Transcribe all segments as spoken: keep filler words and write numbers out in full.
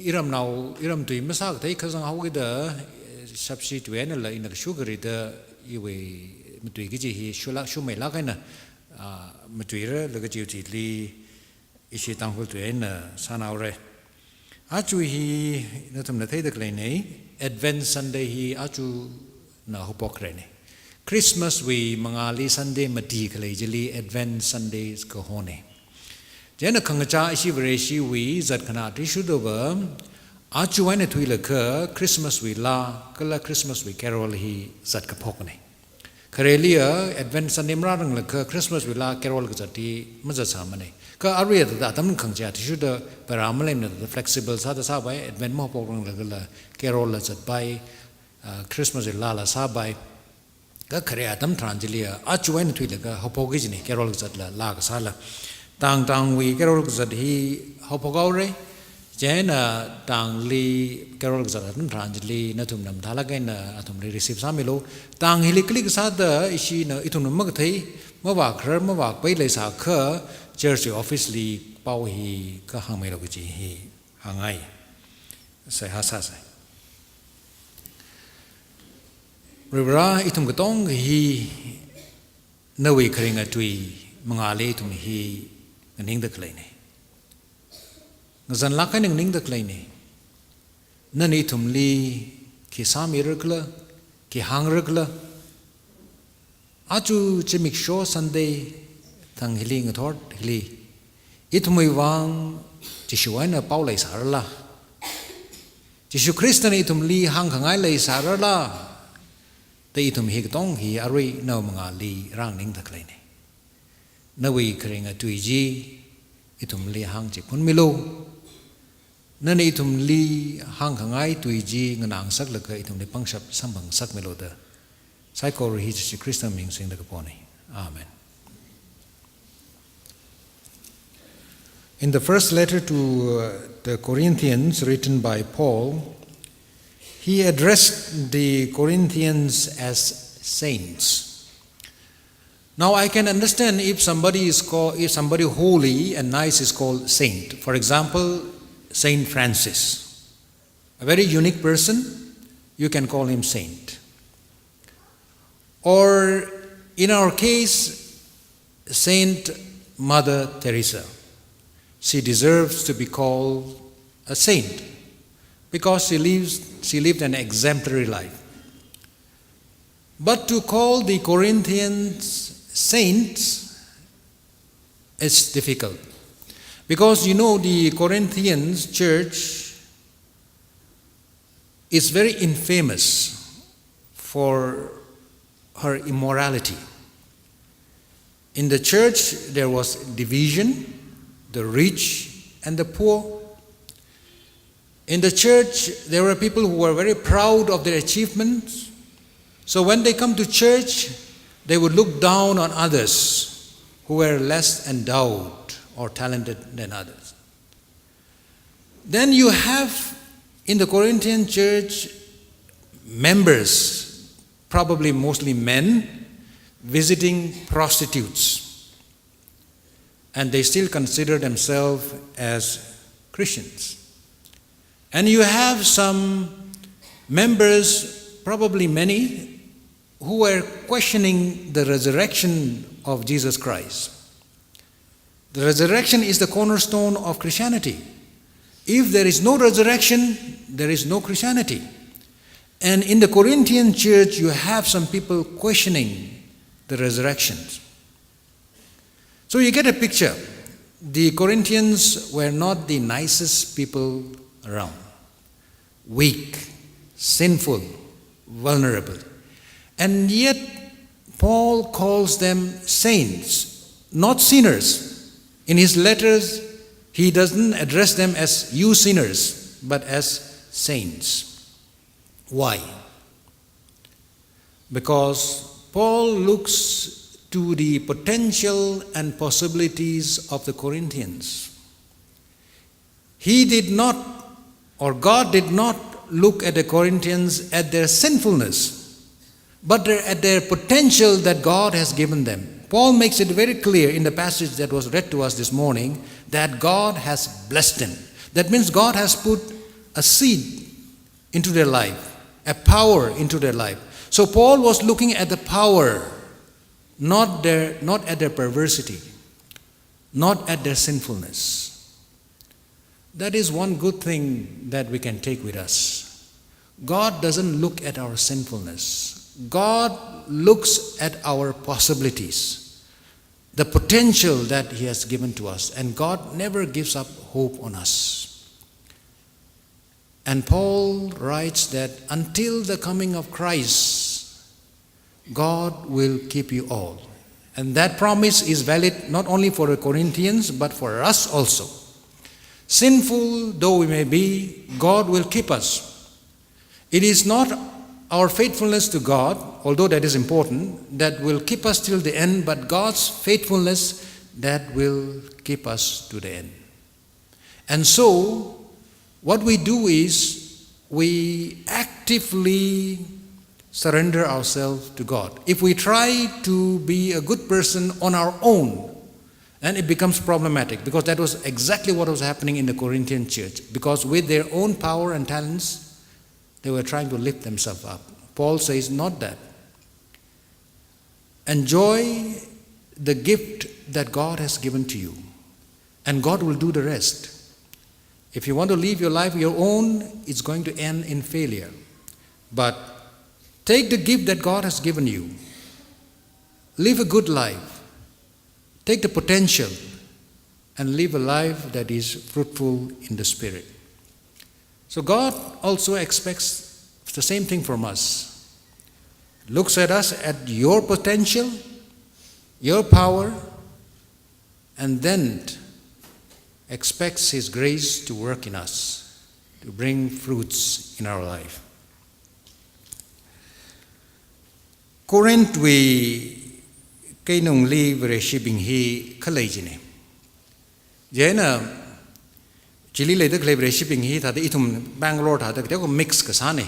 Iramnao, iram tui masākathei kazang haokida, eh, shapshi tui einala ina kashu kharida iwui matui kaji hi shulak, shumeilak eina, ah, matuira laga chiwui thili ishi Tangkhul tui eina sānaora. Aja hi nathumna theida khaleina, Advent Sunday hi ajana haophok kharena. Christmas wui mangāli Sunday mati khalei chili Advent Sunday kahona. Chieina khangachā ishi Vareshiwui zatkhanā athishurdava, aja eina thuilaga Christmas wui laa, kala Christmas wui carol hi zat kaphokna. Khareliya Advent Sunday marāranglakha Christmas wui laa carol kazat hi mazatsāmana. Kha aruiya thāda atam khangachā athishurda para maleimana thāda flexible sāda sāpai, Advent mahaophokranglakhala carol la zatpai, ah, Christmas wui laala sāpai. Kha khare atam tharan chiliya, aja eina thuilaga haophoki kajina, carol kazatla, laa kasāla. Tangtangwui carol kazat hi haophok haora. Chieina tangli carol kazat atam tharan chili nathumna mathālak eina athumli receive sāmilu. Tang hili click sāda ishina ithumna makathei, mavākharar, mavākapai leisākha church office li pao hi kahāngmilu kaji hi hāngngai. Seihā sāsa. Varivara, ithum katonga hi nawui kharinga tui mangāli ithum hi nganingda khaleina. Ngazanlak eina nganingda khaleina. Nana ithumli khi sāmirakhala, khi hāngrakhala, aja zimiksho Sunday thang hili ngathor hili ithumwui vang Jishu eina pao leisārala, Jishu Khristana ithumli hāngkhangai leisārala, da ithum hi katonga hi arui nawui mangāli rānganingda khaleina. Nawui kharinga tui chi ithumli hāngchiphunmilu. Nana ithumli hāngkhangai tui chi nganāngasaklaga ithumli pangshap samphangngasakmilu da saikora hi Jishu Khristawui ming singda kapona. Amen. In the first letter to, uh, the Corinthians, written by Paul, he addressed the Corinthians as saints. Now, I can understand if somebody is called, if somebody holy and nice is called saint. For example, Saint Francis, a very unique person, you can call him saint. Or, in our case, Saint Mother Teresa. She deserves to be called a saint because she lives, she lived an exemplary life. But to call the Corinthians saints is difficult because, you know, the Corinthians church is very infamous for her immorality. In the church, there was division, the rich and the poor. In the church, there were people who were very proud of their achievements. So when they come to church, they would look down on others who were less endowed or talented than others. Then you have in the Corinthian church members, probably mostly men, visiting prostitutes. And they still consider themselves as Christians. And you have some members, probably many, who were questioning the resurrection of Jesus Christ. The resurrection is the cornerstone of Christianity. If there is no resurrection, there is no Christianity. And in the Corinthian church, you have some people questioning the resurrection. So you get a picture. The Corinthians were not the nicest people around. Weak, sinful, vulnerable. And yet, Paul calls them saints, not sinners. In his letters, he doesn't address them as "you sinners," but as saints. Why? Because Paul looks to the potential and possibilities of the Corinthians. He did not, or God did not look at the Corinthians at their sinfulness, but their, at their potential that God has given them. Paul makes it very clear in the passage that was read to us this morning that God has blessed them. That means God has put a seed into their life, a power into their life. So Paul was looking at the power, not their, not at their perversity, not at their sinfulness. That is one good thing that we can take with us. God doesn't look at our sinfulness. God looks at our possibilities, the potential that He has given to us, and God never gives up hope on us. And Paul writes that until the coming of Christ, God will keep you all. And that promise is valid not only for the Corinthians, but for us also. Sinful though we may be, God will keep us. It is not our faithfulness to God, although that is important, that will keep us till the end, but God's faithfulness that will keep us to the end. And so, what we do is we actively surrender ourselves to God. If we try to be a good person on our own, then it becomes problematic, because that was exactly what was happening in the Corinthian church. Because with their own power and talents, they were trying to lift themselves up. Paul says, "Not that. Enjoy the gift that God has given to you, and God will do the rest. If you want to live your life your own, it's going to end in failure. But take the gift that God has given you, live a good life, take the potential, and live a life that is fruitful in the Spirit." So God also expects the same thing from us. Looks at us, at your potential, your power, and then expects His grace to work in us, to bring fruits in our life. Corinthwui keinungli Vareshibing hi khalei chine. Chieina, chili leida khalei Vareshibing hi thāda ithum Bangalore thāda kateokha mix kasāne.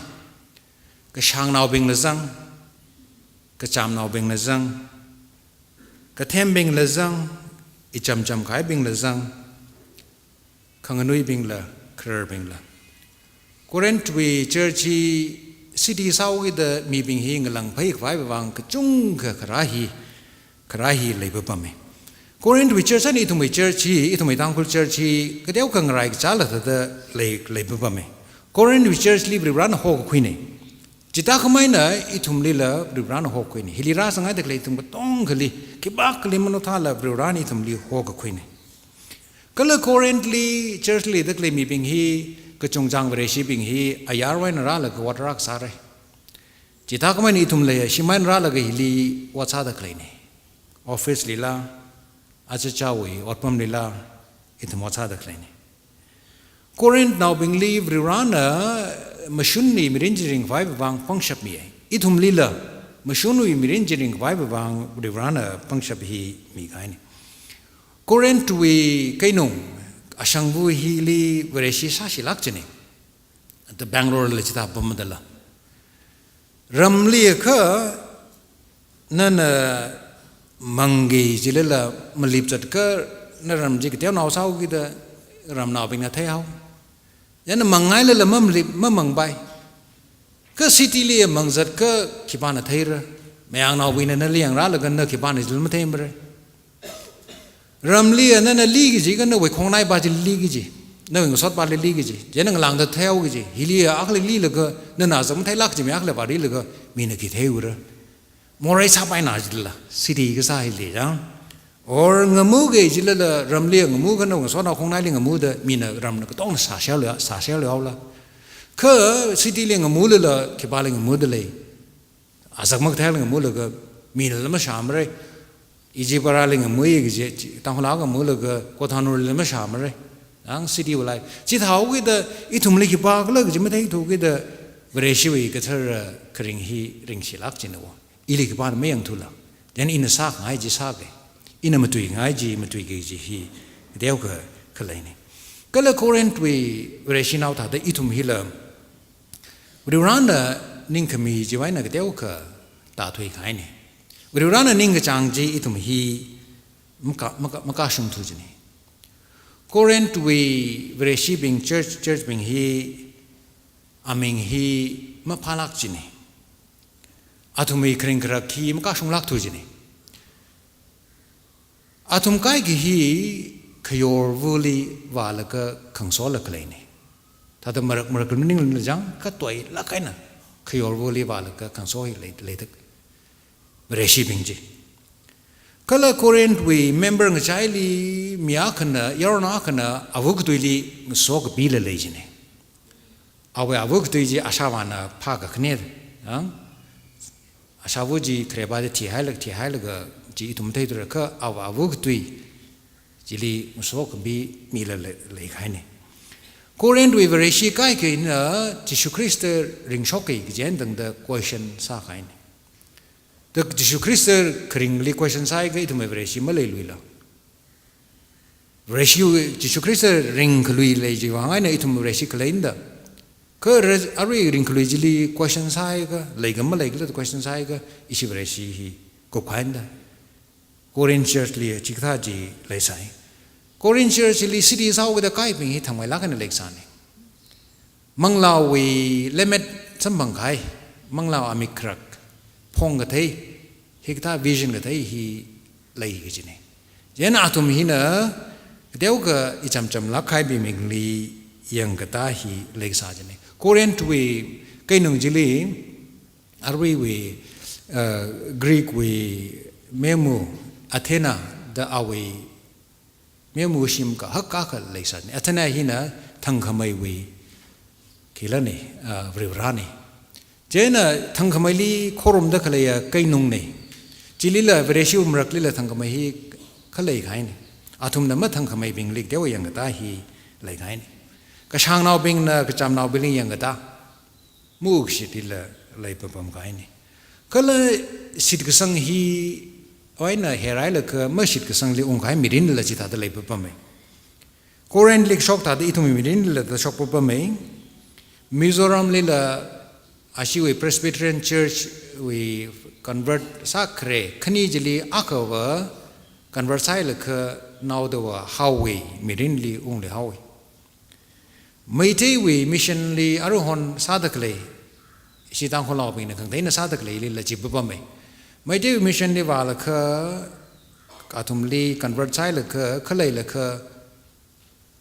Kashāngnaobingla zang, kachamnaobingla zang, kathembingla zang, ichamcham kahaibingla zang, khanganuibingla, khararbingla. Corinthwui church hi city sāhaokida mibing hi ngalāngphai khavai vang kachungkha kharā hi, kharā hi leipapame. Corinthwui church eina ithumwui church hi, ithumwui Tangkhul church hi, kateokha ngarai kachāla thāda lei, leipapame. Corinthwui church li Varivarana hokakhuine. Chithākhameina ithumlila Varivarana hokakhuine. Hili rāsāngaida khalei ithum katongkhali, khipākhali manothāla Varivarana ithumli hokakhuine. Kala Corinthli church li leida khalei mibing hi kachungchang Vareshibing hi ayarwui eina rālaga ot rākasāre. Chithākhameina ithumla shimwui eina rālaga hili ot sāda khaleine. Office lila, achichāwui otpamlila, ithum ot sāda khaleine. Corinthnaobingli Varivarana mashunwui mirin chi ringkhavai vang pangshap miye. Ithumlila mashunwui mirin chi ringkhavai vang Varivarana pangshap hi mikahaine. Corinthwui keinung ashangva hili Vareshi sāshilāk chine. Ata Bangalore la chithā pamdala. Ramli akha nana mangki jilala malip zatka, na ram chi kateonao sāhaokida ramnaobingna theihao. Chieina mangngailala mamalip, mamangpai. Kha city li mangzatka khipāna theira. Mayangnaobingna nali yangrālaga na khipāna jilala matheimare. Ramli nana liki kaji kha nawui khongnaipa chili liki kaji, nawui ngasotpali liki kaji, chieina ngalāngda theihao kaji. Hili akhali lilaga nana zam theilāk kaji mi akhali vārilaga mina khi theiura. Morei sāpaina jilala, city kasā hili chang. Or ngamuki jilala, ramli ngamu kha nawui ngasotnao khongnaili ngamuda mina ramna katongna sāshailu, sāshailu haola. Kha city li ngamulala khipāli ngamuda lei. Azak makathaili ngamulaga minala mashāmare. Iji parali ngamui kaji, Tangkhulnao ngamulaga Kothanurli mashāmare. Ang city wui life. Chithāhaokida ithumli khipākhala kaji matheithukida Vareshiwui kathara kharing hi ringshilāk chine wo. Ili khipāna mayangthula. Then ina sāngai chi sāke. Ina matuingai chi matuiki kaji hi kateokha khaleine. Kala Corinthwui Vareshinao thāda ithum hila Varivarana ningkhami chiwui eina kateokha tāthuikahaine. Varivarana ningkachāng chi ithum hi maka, maka, makashungthu chine. Corinthwui Vareshibing church, church bing hi aming hi maphālāk jina. Athumwui kharing kharak hi makashunglākthu jina. Athum kaikha hi khayorvali vālaga khangasola khaleina. Thāda marak marak maningla chang, kha toilāk eina khayorvali vālaga khangaso hi lei, leida Vareshibing chi. Kala Corinthwui member ngachaili mi akhana, yaron akhana, ava katuili ngaso kapila lei jina. Awui ava katui chi ashāvāna phākakhane, ang? Ashāva chi khareba da thihailaga, thihailaga chi ithum theithura kha awui ava katui chili ngaso kapi mila lei, leikahaina. Corinthwui Vareshi kaikhana Jishu Khrista ringshoka kaji eina tangda question sākahaina. Da Jishu Khrista kharingli question sāakha ithumwui Vareshi maleiluila. Vareshi, Jishu Khrista ringkhalui lei chiwui vang eina ithum Vareshi khaleina da. Kha re-, arui ringkhalui chili question sāakha, leikha maleikhala question sāakha, ishi Vareshi hi kupkahaina da. Corinth church li chikathā chi leisai. Corinth church li city sāhaokida kahaibing hi thangmeilāk eina leisāna. Manglāwui lemmet samphangkahai, manglā amik kharak, phongkathei, hikathā vision kathei hi lei kajina. Chieina athum hina, teokha ichamchamlāk kahai bingli yangkatā hi leisā jina. Corinthwui keinung chili, aruiwui, uh, Greekwui memu Athena da awui memu shim kahak akha leisāna. Athena hina thangkhameiwui khilana, ah, Varivarana. Chieina thangkhameili khorumda khaleiya keinungna. Chilila Vareshi maraklila thangkhamei hi khaleikahaina. Athumna mathangkhameibingli teokha yangkatā hi leikahaina. Kashāngnaobingna kachamnaobingli yangkatā, mashitla leipapamkahaina. Kala shitkasang hiwui eina herhailaga mashitkasangli ungkahai mirinla chithāda leipapama. Corinthli shok thāda ithumwui mirinla da shokpapama. Mizoramlila ashiwui Presbyterian Church wui convert sākhare khani chili akhava convert sāhailaga naodava haowa, mirinli ungluihaowa. Meiteiwui mission li aruihon sāda khalei, ishi Tangkhulnaobingna khangateina sāda khaleilila chi papama. Meiteiwui mission li vālaga, athumli convert sāhailaga, khaleilaga,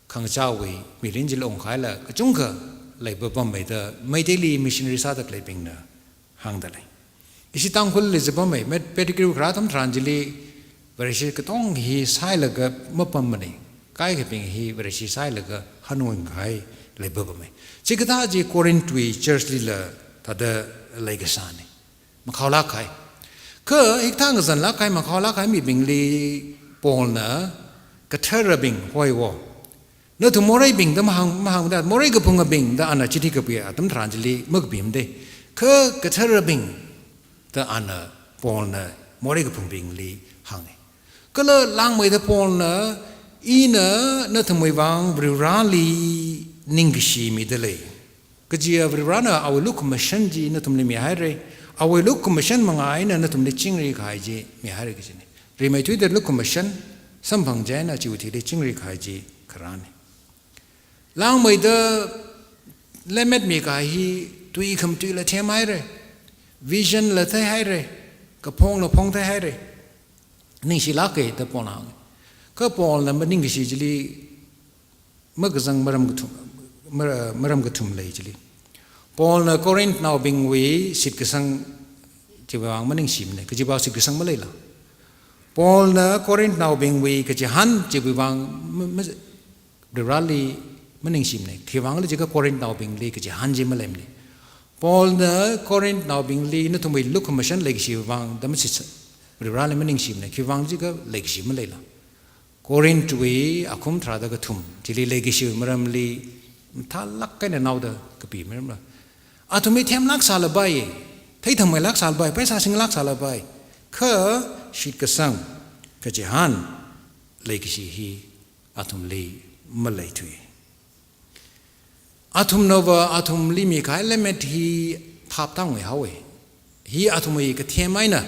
khangachāwui mirin chili ungkahai la kachungkha leipapama da Meiteili missionary sāda khaleibingna hāngda lei. Ishi Tangkhulli chipamma, met-, Pettigrew kharā atam tharan chili Vareshi katong hi sāhailaga mapamana. Kaikhabing hi Vareshi sāhailaga hanungkahai leipapama. Chikathā chi Corinthwui church lila thāda leikasāna. Makhaolāk kahai. Kha hikathā ngazanlāk kahai, makhaolāk kahai mibingli Paulna katharabing hoiwo. Nathum moreibing da mahāng, mahāngda, morei kaphungabing da ana chithi kapi atam tharan chili makapimada. Kha katharabing da ana Paulna morei kaphungbingli hānga. Kala langmeida Paulna, ina nathumwui vang Varivarali ningkashi midalei. Kajiya Varivarana awui lukhamashan chi nathumli mihaira, awui lukhamashan manga eina nathumli chingri kahai chi mihaira kajina. Rimeithuida lukhamashan samphang chieina chiwui thili chingri kahai chi kharāna. Langmeida lemmet mikahai hi tui khamatui la themhaira, vision la theihaira, kaphong la phongtheihaira. Ningshilāka da Paulna hānga. Kha Paulna maningkashi chili makazang maram kathum, mar-, maram kathum lei chili. Paulna Corinthnaobingwui shitkasang chiwui vang maningshimana, kajiva shitkasang maleila. Paulna Corinthnaobingwui kachihān chiwui vang ma-, ma-, Varivarali maningshimana, khiwuivang khala jiakha Corinthnaobingli kachihān chi maleimana. Paulna Corinthnaobingli nathumwui lukhamashan leikashiwui vang da mashitsa, Varivarali maningshimana, khiwuivang jiakha leikashi maleila. Corinthwui akhum tharāda kathum chili leikashiwui maramli mathālāk eina naoda kapi maramla. Athum hi themlāk sālapai, theithangmeilāk sālapai, pheisā singlāk sālapai. Kha shitkasang, kachihān, leikashi hi athumli maleithui. Athumnava athumli mikahai lemmet hi phap tāngwui haowa. Hi athumwui kathem eina,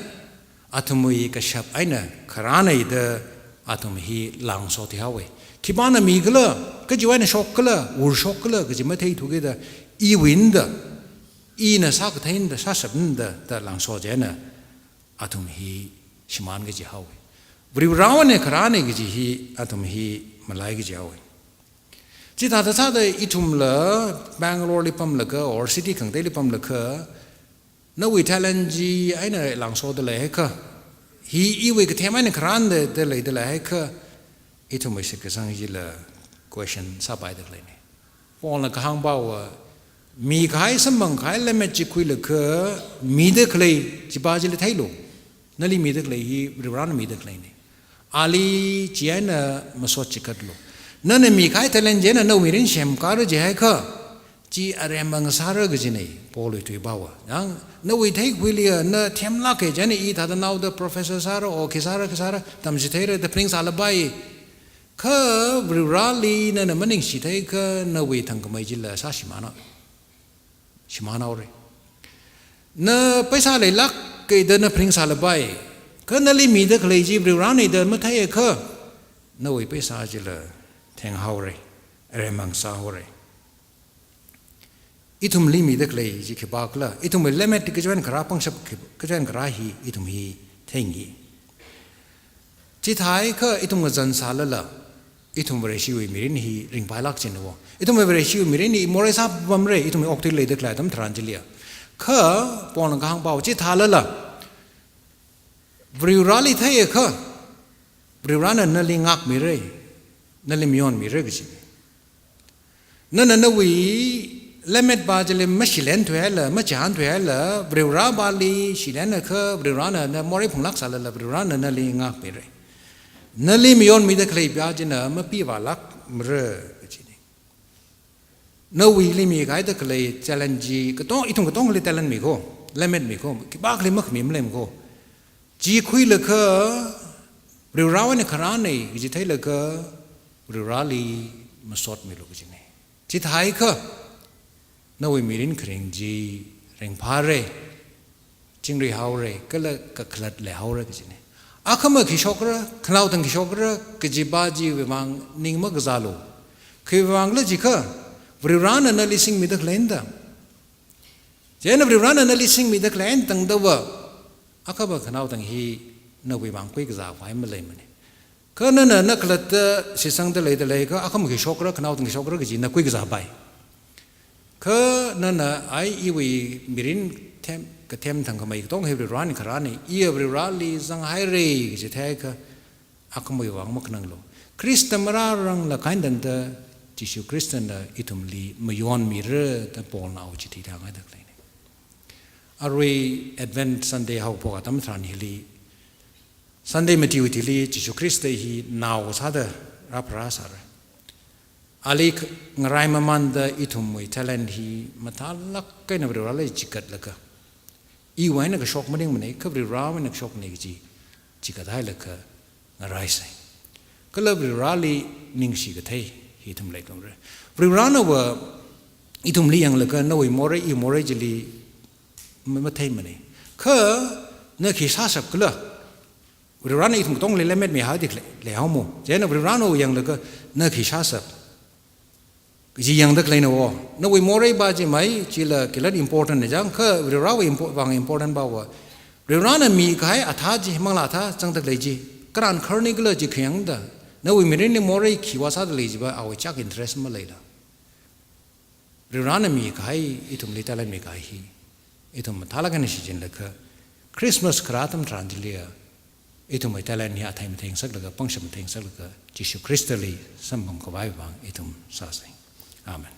athumwui kashap eina kharāna da athum hi lāngsothui haowa. Khipāna mikhala, kajiwui eina shokkhala, ur shokkhala kaji matheithukida, iwui eina da, ina sākathei eina da, sāshap eina da, da lāngso chieina athum hi shimān kaji haowa. Varivarāwui eina kharāna kaji hi athum hi malai kaji haowa. Chithāda sāda ithumla Bangalore li pamlaga or city khangateili pamlaga, nawui talent chi eina lāngsoda leihaiakha, hi iwui kathem eina kharāna da, da leida leihaiakha, ithumwui shitkasang chila question sāpaida khaleina. Paulna kahāng pava, mikahai samphangkahai lemmet chi khuilaga mida khalei chipa chili theilu. Nali mida khalei hi Varivarāna mida khaleina. Ali chi eina masot chikatlu. Nana mikahai talent chieina nawui mirin semkara jihaiakha, chi aremma ngasāra kajina, Paulwui tui pava. Yang, nawui theikhuili na themlāka chieina ithāda naoda professor sāra, o khi sāra, khi sāra, tamchitheira da phaning sālapai. Kha Varivarāli nana maningshitheiakha nawui thangkhamei chila sāshimāna, shimānhaora. Na paisa leilāka da na phaning sālapai. Kha nali mida khalei chi Varivarāna da matheiakha, nawui paisa chila thenghaora, aremma ngasāhaora. Ithumli mida khalei chi khipākhala, ithumwui lemmet kachiva̱ kharā pangshap khi-, kachiva̱ kharā hi ithum hi theingai. Chithākha ithum ngazan sālala, ithum Vareshiwui mirin hi ringpailāk china wo. Ithumwui Vareshiwui mirin hi morei sāpamra, ithumwui okathuili leida khalei atam tharan chiliya. Kha Paulna kahāng pava chithālala, Varivarāli theiakha, Varivarāna nali ngākmira, nali mayonmira kajina. Nana nawui lemmet pa chili mashilen thuihaila, machihān thuihaila, Varivarā pali shilenakha Varivarāna na morei phunglāk sālala Varivarāna nali ngākmira. Nali mayonmida khalei pa china mapivālākmara kajina. Nawuili mikahaida khalei talent chi katong, ithum katongali talent mi kho, lemmet mi kho, khipākhali makhami malei mi kho. Chi khuilaga Varivarāwui eina kharāna kaji theilaga Varivarāli masotmilu kajina. Chithākha nawui mirin kharing chi ringphāra, chingri haora, kala kakhalat leihaora kajina. Akhama khi shokra, khanaothang khi shokra kaji pa chiwui vang ning makazālu. Khiwui vangkhala jiakha, Varivarāna nali singmida khalei eina da. Chieina Varivarāna nali singmida khalei eina tangdava, akhama khanaothang hi nawui vang khuikazā khavai maleimana. Kha nana na khalatta shitsangda leida leiakha, akhama khi shokra, khanaothang khi shokra kaji na khuikazāpai. Kha nana ai iwui mirin them, kathem thangkhamei katong hi Varivarāwui eina kharāna, iya Varivarāli zanghaira kaji theiakha, akhamawui vang makhananglu. Khrista marāranglakha eina tangda Jishu Khristana ithumli mayonmira da Paulna awo chithi hānghaida khaleina. Arui Advent Sunday haophok atam tharan hili, Sunday matiwui thili Jishu Khrista hi nao sāda rāpharā sāra. Ali k-, ngarai mamānda ithumwui talent hi mathālāk eina Varivarāli chikatlaga, iwui eina kashok maningmana, kha Varivarāwui eina kashokna kaji chikathailaga ngaraisa. Kala Varivarāli ningshi kathei hi ithum leiphalungra. Varivarānava ithumli yanglaga nawui morei, iwui morei chili ma-, matheimana. Kha na khi sāshapkhala, Varivarāna ithum katongli lemmet mihaida khalei, leihaomo. Chieina Varivarāna yanglaga na khi sāshap kaji yangda khaleina wo. Nawui morei pa chi mai, chila khilat important na chang, kha Varivarāwui impo-, vang important pava, Varivarāna mikahai athā chi, manglā athā zangda khalei chi, karan kharni khala chi khayangda, nawui mirinli morei khiwui sāda lei chipa awui chāk interest maleila. Varivarāna mikahai, ithumli talent mikahai hi ithum mathālāk eina shichinlaga, Christmas kharā atam tharan chiliya, ithumwui talent hi athei matheingasaklaga, pangshap matheingasaklaga, Jishu Khristali samphang khavai vang ithum sāsa. Amen.